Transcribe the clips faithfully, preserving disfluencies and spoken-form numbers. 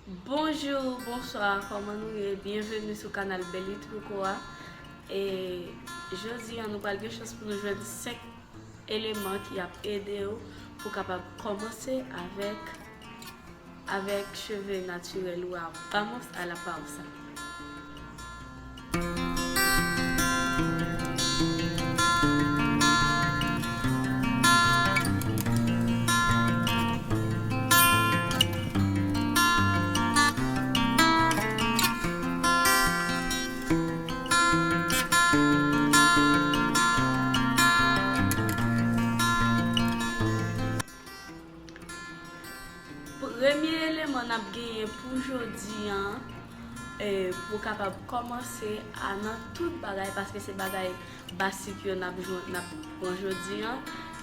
Bonjou, bonswa, kòman nou ye? Byenveni sou kanal Bèli Truco a. E jodi a, nou pral gen chans pou nou jwenn senk eleman ki ap ede w pou w kapab kòmanse avèk, avèk cheve natirèl ou a. Vamos a la pausa. Premye eleman n ap genyen pou jodi a, e, pou w kapab kòmanse a nan tout bagay, paske se bagay basik yo n ap jwenn, n ap pran jodi a,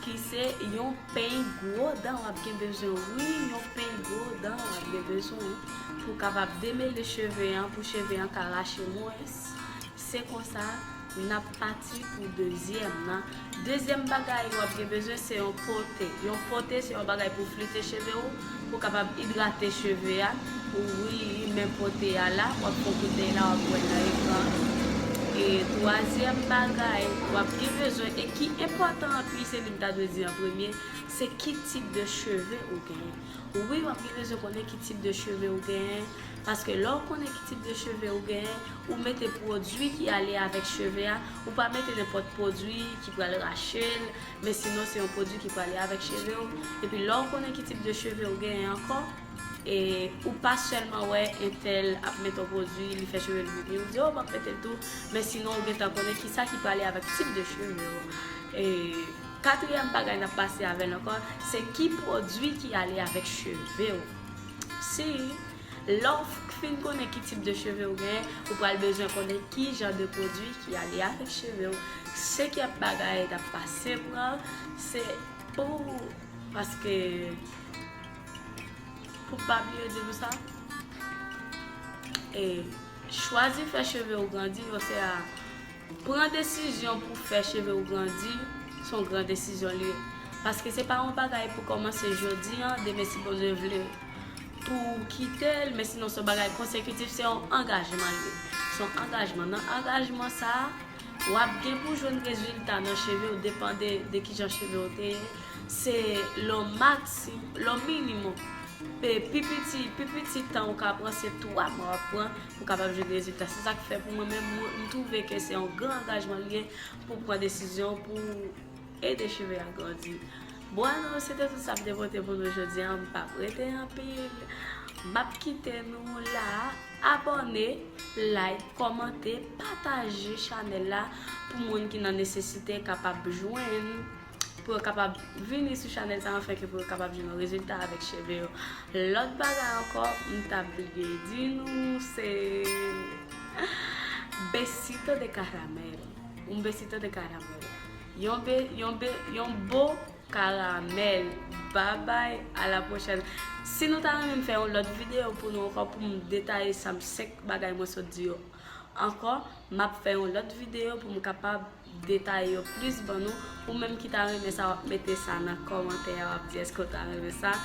ki se yon peny gwo dan w ap gen bezwen. Wi, yon peny gwo dan w ap gen bezwen pou w kapab demele cheve a, pou cheve a ka rache mwens. Se konsa, n ap pati pou dezyèm nan. Dezyèm bagay w ap gen bezwen se yon pote. Yon pote se yon bagay pou flite cheve w, pou kapab idrate cheve a. Wi, men pote a la, w ap fè yon kout dèy la, w ap wè nan ekran. E twazyèm bagay w ap gen bezwen, e ki enpòtan anpil, se li m ta dwe di an premye, se ki tip de cheve ou genyen. Wi, w ap gen bezwen konnen ki tip de cheve ou genyen, paske lè w konnen ki tip de cheve ou genyen, ou mete pwodui ki ale avèk cheve a, ou pa mete nenpòt pwodui ki pral rache l, men sinon se yon pwodui ki prale avèk cheve w. Epi lè w konnen ki tip de cheve ou genyen ankò, e ou pa sèlman wè entèl ap mete yon pwodui, li fè cheve l bouyi, ou di, "O, m ap mete l tou," men sinon ou gentan konnen kisa ki prale avèk tip de cheve w. E katriyèm bagay n ap pase avè l ankò, se ki pwodui ki ale avèk cheve w. Si lè w fin konnen ki tip de cheve w genyen, ou pral bezwen konnen ki jan de pwodui ki ale avèk cheve w. Senkyèm bagay n ap pase pran, se pou, paske, pou m pa bliye di nou sa, e chwazi fè cheve w grandi, yo se a Pran desizyon pou fè cheve w grandi, se yon gran desizyon li ye. Paske se pa yon bagay pou kòmanse jodi a, demen si Bondye vle, pou w kite l, men sinon se yon bagay konsekitif, se yon angajman li ye. Se yon angajman. Nan angajman sa a, w ap gen pou jwenn rezilta nan cheve w, depann de, de kijan cheve w te ye. Se lè w maksi-, lè w minimòm. Pe-, pi piti, pi piti tan ou ka pran, se twa mwa w ap pran pou w kapab jwenn rezilta. Se sa k fè pou mwen menm, mwen, m twouve ke se yon gran angajman li ye pou w pran desizyon pou w ede cheve a grandi. Bon, se te tout sa m te pote pou nou jodi a. M p ap rete anpil. M ap kite nou la. Abòne, like, kòmante, pataje chanèl la pou moun ki nan nesesite kapab jwenn, pou yo kapab vini sou chanèl sa, anfen ke pou yo kapab jwenn yon rezilta avèk cheve yo. Lòt bagay ankò, m t ap bliye di nou, se besito de caramel. Un besito de caramel. Yon be, yon be, yon bo karamèl. Babay, a la pwochèn. Si nou ta renmen m fè yon lòt videyo pou nou ankò, pou m detaye sa m senk bagay mwen sot di yo ankò, m ap fè yon lòt videyo pou m kapab detaye yo plis ban nou. Ou menm ki ta renmen sa, w ap mete sa nan kòmantè a, w ap di èske w ta renmen sa.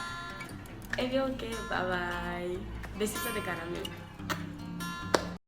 Ebyen, oke, babay. Besito de caramel.